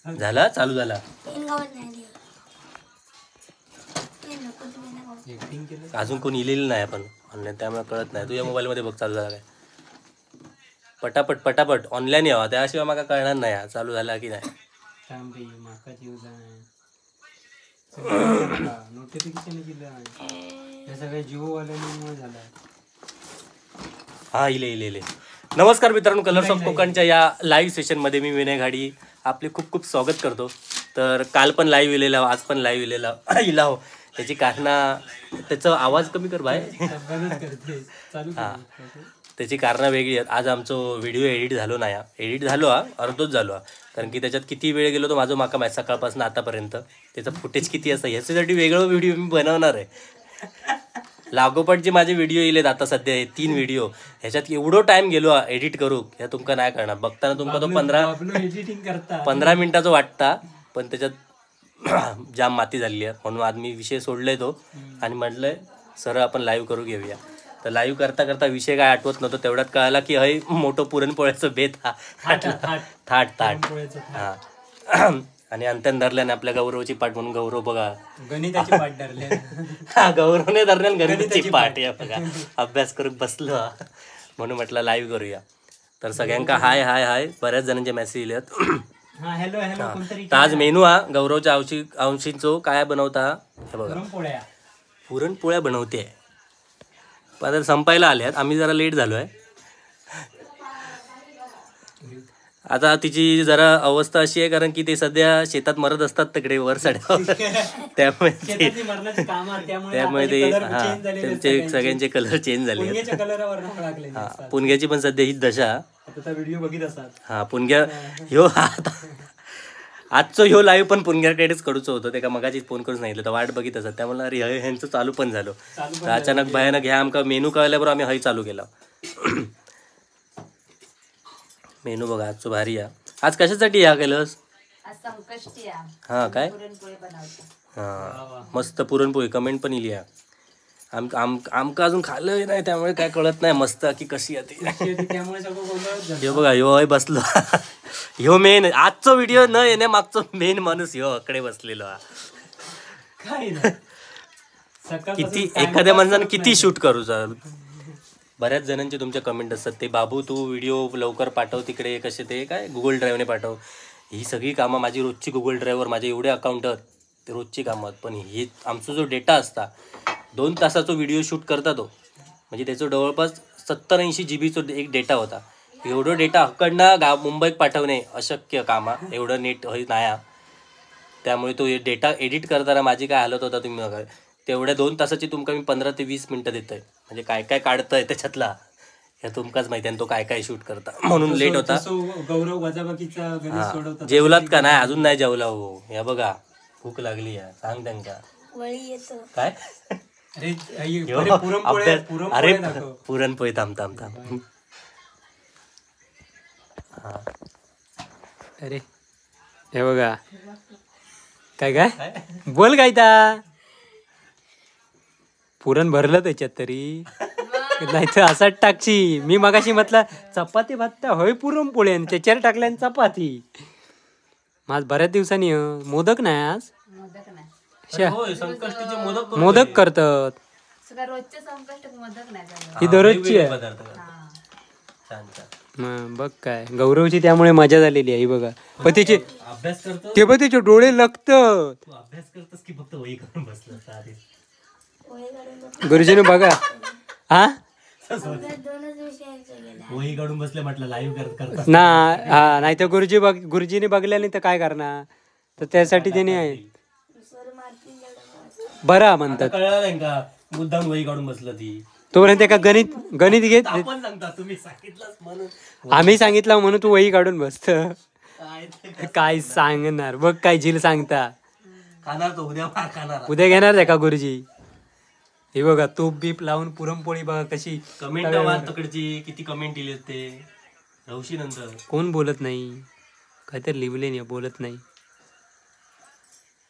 झाला चालू झाला. अजून कोण इलेलं नाही आपण ऑनलाईन, त्यामुळे कळत नाही. तुझ्या मोबाईलमध्ये बघ चालू झाला काय. पटापट पटापट ऑनलाईन यावा, त्याशिवाय माका कळणार नाही चालू झाला की नाही. हा इले इले इले. नमस्कार मित्रांनो, कलर्स ऑफ कोकणच्या या लाईव्ह सेशनमध्ये मी विनय घाडी आपले खूप खूप स्वागत करतो. तर काल पण लाईव्ह इलेला, आज पण लाईव्ह इलेला इला हो. त्याची कारणं, त्याचा आवाज कमी कर भाई. हां, त्याची कारणं वेगळी आहेत. आज आमचं व्हिडिओ एडिट झालो नाही, एडिट झालो हा अर्धोच झालो हा, कारण की त्याच्यात किती वेळ गेलो तो माझं माका माहीत. सकाळपासून आतापर्यंत त्याचं फुटेज किती असतं ह्याच्यासाठी वेगळं व्हिडिओ मी बनवणार आहे. लागोपाठ जे माझे व्हिडिओ येईल आता सध्या हे 3 व्हिडिओ, ह्याच्यात एवढं टाइम गेलो एडिट करू ह्या तुमका नाही कळणार. बघताना तुमका तो 15 मिनिटाचं वाटता, पण त्याच्यात जाम माती झालेली आहे. म्हणून आज मी विषय सोडलाय तो आणि म्हटलंय सरळ आपण लाईव्ह करू घेऊया. तर लाईव्ह करता करता विषय काय आठवत नव्हतं, तेवढ्यात कळाला की हय मोठं पुरणपोळ्याचं बेत हा थाट थाट हा. आणि अंत्यान धरल्याने आपल्या गौरवची पाठ, म्हणून गौरव बघा गणिताची पाठ धरले. हा, गौरवने धरल्यान गणिताची पाठ या बघा अभ्यास करून बसलो म्हणून म्हटलं लाईव्ह करूया. तर सगळ्यांका हाय हाय हाय. बऱ्याच जणांचे मेसेज येले. Hello hello. तर आज मेनू हा गौरवच्या अंशींचो काय बनवता हे बघा, पुरणपोळ्या बनवते. पण आता संपायला आल्यात, आम्ही जरा लेट झालो आहे. आता तिची जरा अवस्था अशी आहे कारण की ते सध्या शेतात मरत असतात तिकडे वर सड्यावर, त्यामुळे ते हा त्यांचे सगळ्यांचे कलर चेंज झाले. हा, पुणग्याची पण सध्या हीच दशा. हा पुणग्या ह्यो आता आजचं ह्यो लाईव्ह पण पुणग्याकडेच करूचं होतं, ते का मगाची फोन करून सांगितलं तर वाट बघित असत. त्यामुळे अरे हय ह्यांचं चालू पण झालं. तर अचानक भयानक ह्या आमका मेनू कळल्याबरोबर आम्ही हय चालू केला. मेनू बघा आजचं भारी या. आज कशासाठी या केलंस? हा काय, हा मस्त पुरणपोळी. कमेंट पण इली. आमका अजून खाल्लं नाही त्यामुळे काय कळत नाही मस्त की कशी आहे. ह्यो बघा ह्यो हय बसलो. ह्यो मेन आजचो व्हिडिओ न येण्या मागचो मेन माणूस ह्यो अकडे बसलेलो. किती एखाद्या माणसानं किती शूट करूचा. बऱ्याच जणांचे तुमचे कमेंट असतात ते बाबू तू व्हिडिओ लवकर पाठव तिकडे, कसे ते काय गुगल ड्राईव्हने पाठव. ही सगळी कामं माझी रोजची गुगल ड्राईव्हवर माझे एवढे अकाउंट आहेत ते रोजची कामं आहेत. पण हे आमचा जो डेटा असता 2 तासाचा व्हिडिओ शूट करता तो म्हणजे त्याचं जवळपास 70-80 GB एक डेटा होता. एवढं डेटा हकडनं मुंबईत पाठवणे अशक्य कामा, एवढं नेट नाही. त्यामुळे तो डेटा एडिट करताना माझी काय हालत होता तुम्ही बघा. तेवढ्या 2 तासाची तुमका मी 15 ते 20 मिनटं देतोय, म्हणजे काय काय काढतंय त्याच्यातला हे तुमकाच माहिती आहे. तो काय काय शूट करता म्हणून लेट होता. गौरव वजाबाकीचा गणित सोडवता. जेवलात का नाही? अजून नाही जेवला हो. या बघा भूक लागली आहे, सांग त्यांका काय. अरे पुरणपोळी थांब थांब थांब. अरे हे बघा काय काय बोल काय ता पुरण भरलं त्याच्यात तरी नाही तर असाच टाकची. मी मगाशी म्हटलं चपाती भात होय पुरणपोळी आणि त्याच्यावर टाकल्या चपाती. आज बऱ्याच दिवसांनी मोदक नाही आज. मोदक करतात ही दररोजची आहे बघ काय गौरवची त्यामुळे मजा झालेली आहे. बघा पण त्याचे ते बघ त्याचे डोळे लागतात. गुरुजीने बघा हा वही काढून बसले म्हटलं लाईव्ह करत ना. हा नाही तर गुरुजी बघ गुरुजीने बघल्या नाही तर काय करणार, तर त्यासाठी त्याने आहे बरा म्हणतात. कळलं का मुद्दाम वही काढून बसलं ती तोपर्यंत एका गणित गणित घेत आपण सांगता तुम्ही सांगितलंच म्हणून आम्ही सांगितलं म्हणून तू वही काढून बसत. काय सांगणार बघ काय झील सांगता. खाणार तो उद्या मार खाणार, उद्या घेणार आहे का गुरुजी. हे बघा तूप बीप लावून पुरणपोळी बघा कशी. कमेंट वाच तिकडची किती कमेंट दिली ते रवशी नंतर कोण बोलत नाही, काहीतरी लिहिले नाही बोलत नाही.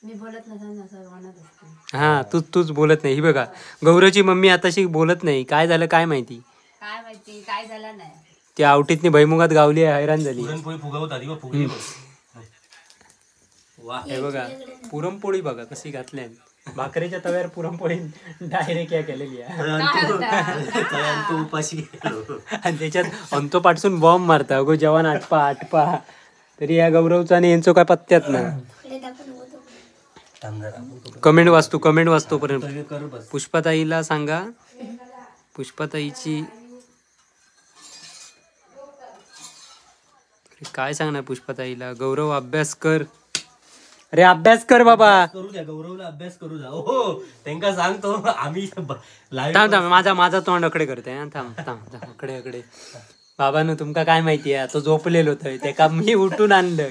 मी बोलत नसताना. हा तूच तूच बोलत नाही. ही बघा गौरवची मम्मी आताशी बोलत नाही, काय झालं काय माहिती. काय माहिती काय झालं नाही. ती आवटीतनी भैमुगात गावली आहे, हैराण झाली. पुरणपोळी फुगवत आधी फुगली. हे बघा पुरणपोळी बघा कशी घातल्या, भाकरीच्या तव्यावर पुरणपोळी डायरेक्ट या केलेली आहे. आणि त्याच्यात अंतो पाटसून बॉम्ब मारता अगो जेवण आटपा आटपा, तरी या गौरवचा आणि यांचो काय पत्त्यात ना. कमेंट वाचतो, कमेंट वाचतो पर्यंत. पुष्पाताईला सांगा, पुष्पाताईची काय सांगणार पुष्पाताईला, गौरव अभ्यास कर, अरे अभ्यास कर बाबा, करू द्या गौरवला अभ्यास करू द्या. हो त्यांना सांगतो आम्ही. थांब थांब, माझा माझा तोंड अकडे करते. थांब थांब थांब, अकडे अकडे. बाबांनो तुमका काय माहिती आहे, तो झोपलेलो होतो त्याका मी उठून आणलं.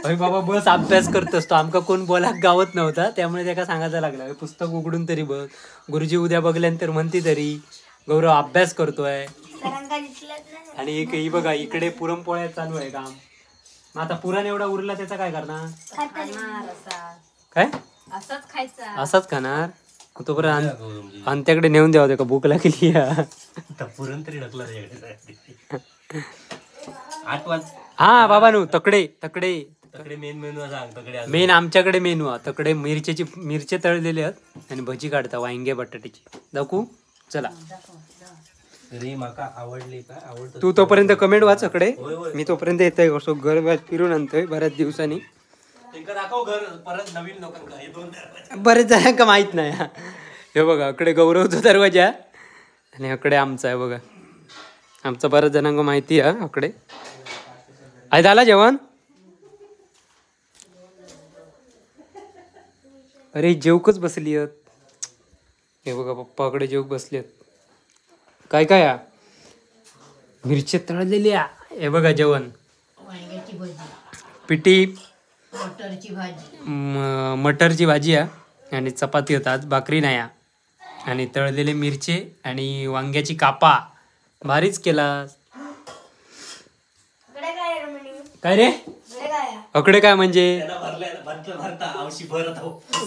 अरे बाबा बस अभ्यास करतोस तो, आमका कोण बोलाक गावत नव्हता त्यामुळे त्याका सांगायला लागला पुस्तक उघडून तरी बघ, गुरुजी उद्या बघल्यानंतर म्हणती तरी गौरव अभ्यास करतोय. आणि एक ही बघा इकडे पुरणपोळ्या चालू आहे काम. आता पुरण एवढा उरला त्याचा काय करणार, काय असाच खायचा, असाच खाणार तोपर्यंत अंत्याकडे नेऊन द्यावं का, भूक लागली. पुरण तरी ढकला. 8 वाज. हा बाबा नो तकडे तकडे तकडे मेन मेनू सांग, तकडे मेन आमच्याकडे मेनू हा तकडे मिरच्याची, मिरचे तळलेले आहेत आणि भजी काढता वांगे बटाट्याची. दाखवू चला. अरे माका आवडली काय आवडतं. तू तोपर्यंत कमेंट वाच अकडे, मी तोपर्यंत येतोय कसो घर फिरून आणतोय बऱ्याच दिवसांनी. दाखव घर परत नवीन लोकांना, हे दोन बरेच जणांका माहित नाही. हे बघा अकडे गौरवचा दरवाजा आणि अकडे आमचा आहे बघा, आमचा बऱ्याच जणांका माहिती आहे अकडे. आई झाला जेवण? अरे जेवकच बसली आहेत. हे बघा पप्पाकडे जेवक बसली आहेत. काय काय या मिरची तळलेली आहे. हे बघा जेवण, पिठी मटरची भाजी आहे आणि चपाती होतात, भाकरी नाही. आणि तळलेले मिरचे आणि वांग्याची कापा. भारीच केला काय रे अकडे काय म्हणजे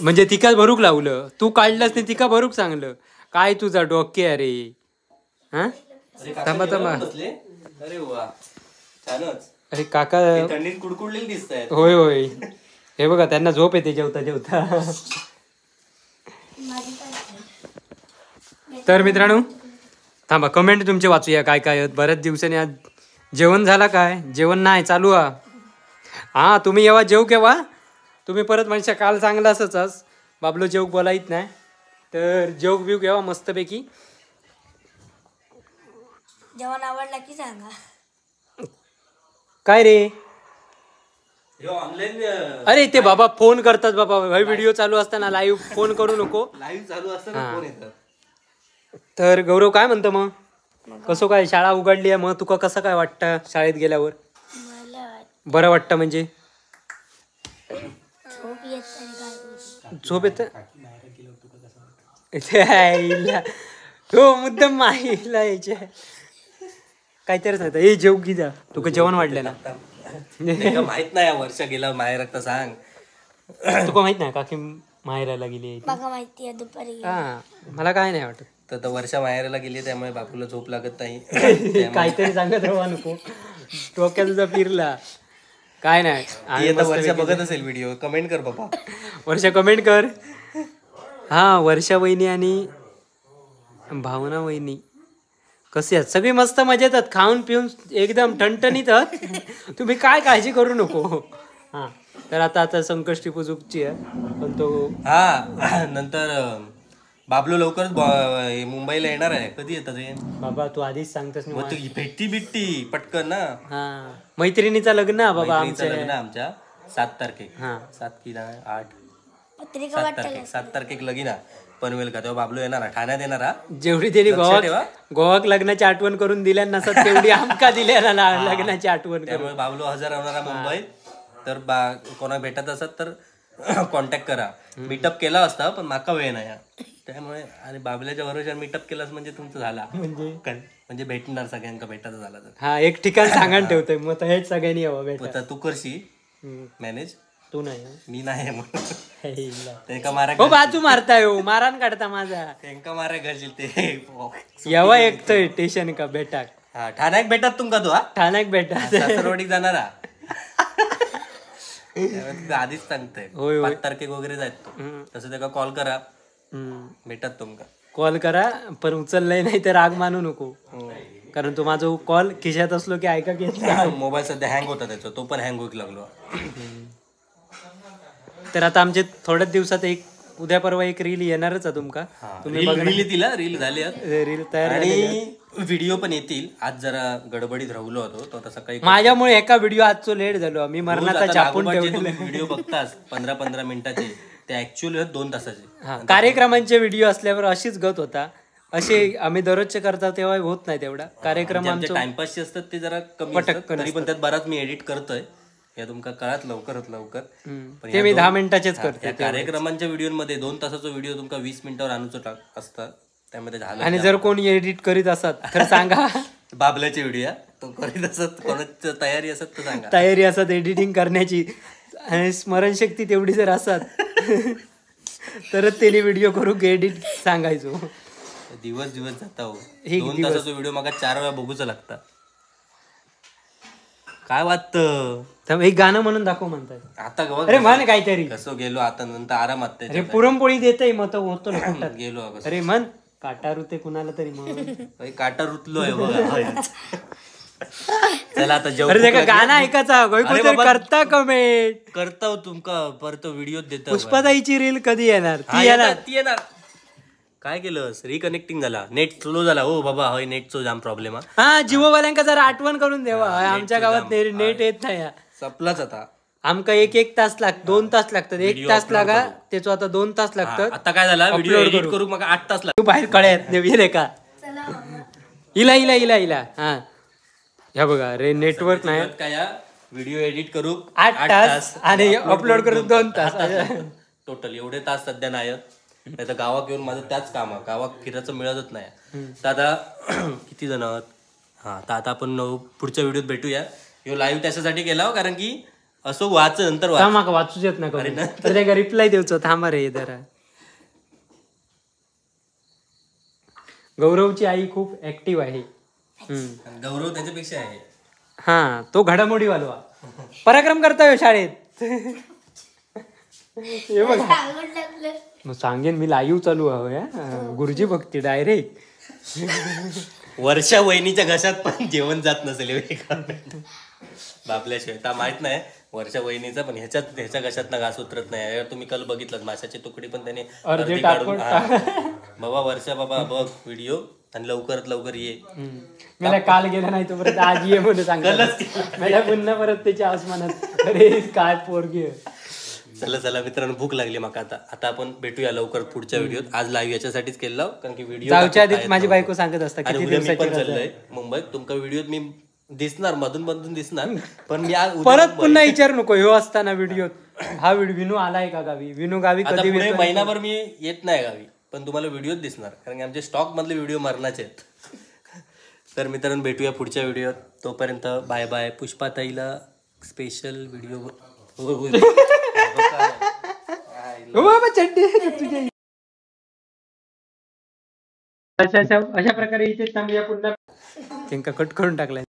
म्हणजे तिका भरूक लावलं, तू काढलंस नाही तिका भरूक सांगलं. काय तुझा डोके अरे. हा थांबा थांबा. अरे वा छानच. अरे काका थंडीत कुडकुडलेले दिसतायत. होय होय हे बघा त्यांना झोप येते जेवता जेवता. तर मित्रांनो थांबा कमेंट तुमचे वाचूया काय काय. बऱ्याच दिवसांनी आज जेवण झाला काय, जेवण नाही चालू हा. हा तुम्ही येवा जेव केव्हा तुम्ही परत म्हणशा काल चांगला असंच आज बाबलो जेवक बोलायत नाही, तर जेवक बिव केव्हा मस्तपैकी. जेवण आवडला की सांगा. काय रे ऑनलाईन? अरे ते बाबा फोन करतात बाबा, व्हिडिओ चालू असताना लाईव्ह फोन करू नको, लाईव्ह चालू असताना फोन येतात. तर गौरव काय म्हणतो मग, कसं काय शाळा उघडली आहे मग तुका कसं काय वाटतं शाळेत गेल्यावर? बरं वाटतं म्हणजे झोप येत हो मुद्दाम माहीला यायचे काहीतरी सांगता. ए जेव की जा, तुका जेवण वाढलं ना? माहित नाही वर्षा गेला माहेर तर सांग. तुका माहित नाही काकी माहेराला गेली? माहिती आहे दुपारी. हा मला काय नाही वाटत. तर वर्षा माहेराला गेली त्यामुळे बापूला झोप लागत नाही. काहीतरी सांगत राहू नको, डोक्यात तुझा फिरला. काय नाही वर्षा बघत असेल व्हिडिओ, कमेंट कर बाबा. वर्षा कमेंट कर. हा वर्षा वहिनी आणि भावना वहिनी कसे आहेत? सगळी मस्त मजेत आहेत, खाऊन पिऊन एकदम ठणठणीत आहात. तुम्ही काय काळजी करू नको. हां तर आता आता संकष्टी पूजूकची आहे पण तो हा नंतर बाबलो लवकरच मुंबईला येणार आहे. कधी येतात रे बाबा? तू आधीच सांगतोस ना. तू भेटती बिटती पटकन ना. हा मैत्रिणीचा लग्न बाबा, आमचं लग्न आमच्या 7 तारखेक. हा 7 की 8 7 तारखेक लगीन पनवेल का. तेव्हा बाबलो येणार, ठाण्यात येणार. जेवढी त्यांनी गोवाक लग्नाची आठवण करून दिल्या नसत तेवढी आमका दिल्या ना लग्नाची आठवण. त्यामुळे बाबलो हजर होणार मुंबईत. तर कोणा भेटत असत तर कॉन्टॅक्ट करा. मीटअप केला असता पण माका वेळ नाही त्यामुळे. आणि बाबल्याच्या बरोबर मीटअप केलास म्हणजे तुमचं झाला म्हणजे भेटणार सगळ्यांका भेटायचं झाला तर. हा एक ठिकाण सांगायला ठेवतोय मग हेच सगळ्यांनी यावं भेट. तू करशी मॅनेज? तू नाही, मी नाही. हो बाजू मारताय, हो मारान काढता माझा. त्यांका मारा घालशील ते यावा एकतोय स्टेशन का भेटाक. हा ठाण्याक भेटात तुमका तू? हा ठाण्याक भेटात सासरवाडीक जाणार. आधीच सांगतोय, 5 तारखेक वगैरे जायत तो. तसं त्याला कॉल करा, भेटत तुमका. कॉल करा पण उचललाय नाही तर राग मानू नको, कारण तो माझा कॉल खिशात असलो की ऐका घेत. मोबाईल सध्या हँग होता त्याचा, तो पण हँग होऊ लागलो. तर आता आमचे थोड्याच दिवसात एक उद्या परवा एक रील येणारच आहे तुमका. तुम्ही रील तिला रील झाली, रील तयार आणि व्हिडिओ पण येतील. आज जरा गडबडीत राहिलो होतो तो, आता सकाळी माझ्यामुळे एका व्हिडिओ आजचो लेट झालो. मी मरणाचा चापून ठेवलेला. व्हिडिओ बघताच 15-15 मिनिटाचे, ते ऍक्च्युअली 2 तासाचे कार्यक्रमांचे व्हिडिओ असल्यावर अशीच गत होता. असे आम्ही दररोजचे करता तेव्हा होत नाही तेवढा. कार्यक्रम आमचे टाइमपासचे असतात ते जरा कमी, तरी पण त्यात बराच मी एडिट करतोय या तुमका कळत लवकरात लवकर. ते मी 10 मिनिटाचेच करतो. कार्यक्रमांच्या व्हिडिओ मध्ये 2 तासाचा व्हिडिओ तुमका 20 मिनिटावर आणूच असतात, त्यामध्ये झालं. आणि जर कोणी एडिट करीत असत तर सांगा. बाबल्याचे व्हिडिओ तो करीत असत, कोणाची तयारी असत तर सांगा. तयारी असत एडिटिंग करण्याची आणि स्मरणशक्ती तेवढी जर असत तरच त्याने व्हिडिओ करू एडिट सांगायचो. दिवस दिवस जाता हो. 2 तासाचा व्हिडिओ मागा 4 वेळा बघूच लागता. काय वाटतं एक गाणं म्हणून दाखव म्हणतात आता. अरे म्हण काहीतरी. कसं गेलो आता नंतर आरामात. अरे पुरणपोळी देतय मग तो होतो ना. गेलो. अरे म्हण काटा रुते कुणाला तरी म्हण. काटा रुतलोय बघा. चला आता जेवू. अरे गाणं ऐकायचा करता कमेंट करता तुमका परत व्हिडिओ देतो. पुष्पाताईची रील कधी येणार? ती येणार, ती येणार. काय केलं रिकनेक्टिंग झाला, नेट स्लो झाला. हो बाबा होय नेटचो जाम प्रॉब्लेम. हा जिओवाल्यांका जरा आठवण करून देवा, आमच्या गावात नेट येत नाही. संपलाच आता. आमका 1-1 तास लाग 2 तास लागतात. 1 तास लागा त्याचो आता 2 तास लागतात. आता काय झाला व्हिडिओ एडिट करू मग 8 तास लागतात. तू बाहेर कळ्यात नाही का? इला इला इला इला. हा ह्या बघा रे नेटवर्क नाही काय. व्हिडिओ एडिट करू 8 तास आणि अपलोड करू 2 तास टोटल. एवढे तास सध्या नाही. नाही तर गावात येऊन माझं त्याच काम आहे, गावात फिरायचं मिळतच नाही. तर आता किती जण आहोत? हां तर आता आपण पुढच्या व्हिडिओत भेटूया. ह्यो लाईव्ह त्याच्यासाठी केला हो, कारण की असं वाच नंतर वाच वाचूच येत ना. तर रिप्लाय देऊचो. थांबा रे जरा. गौरवची आई खूप ऍक्टिव्ह आहे. गौरव त्याच्यापेक्षा आहे. हा तो घडामोडी वालवा पराक्रम करतोय शाळेत. हे बघा मग सांगेन मी लाईव्ह चालू हवं. गुरुजी बघते डायरेक्ट. वर्षा वहिनीच्या घशात पण जेवण जात नसेल बापल्याशिवाय. तर माहित नाही वर्षा वहिनीचा पण ह्याच्यात ह्याच्या घशात ना घास उतरत नाही. यार तुम्ही काल बघितलं माशाची तुकडी पण त्याने अर्धी काढून. बाबा वर्षा बाबा बघ व्हिडिओ आणि लवकरात लवकर ये. मला काल गेला नाही तो परत आज ये म्हणून सांगितलं. मला पुन्हा परत त्याच्या आसमानात. अरे काय पोरगी. चला चला मित्रांनो भूक लागली माका आता. आता आपण भेटूया लवकर पुढच्या व्हिडिओत. आज लाईव्ह याच्यासाठीच केला कारण की व्हिडिओ जाऊच्या आधीच माझी बायको सांगत असता किती दिवसाची पण चाललंय मुंबईत. तुमका व्हिडिओत मी दिसणार मधून मधून दिसणार पण मी आज परत पुन्हा विचारू नको ह्यो असताना व्हिडिओत. हा विनू आलाय का गावी? विनू गावी कधी? महिनाभर मी येत नाही गावी, पण तुम्हाला व्हिडिओत दिसणार कारण की आमचे स्टॉक मधले व्हिडिओ मरणाचे आहेत. तर मित्रांनो भेटूया पुढच्या व्हिडिओत. तोपर्यंत बाय बाय. पुष्पाताईला स्पेशल व्हिडिओ. चड्डी अशा प्रकारे इथे थांबूया. पुन्हा त्यांना कट करून टाकलाय.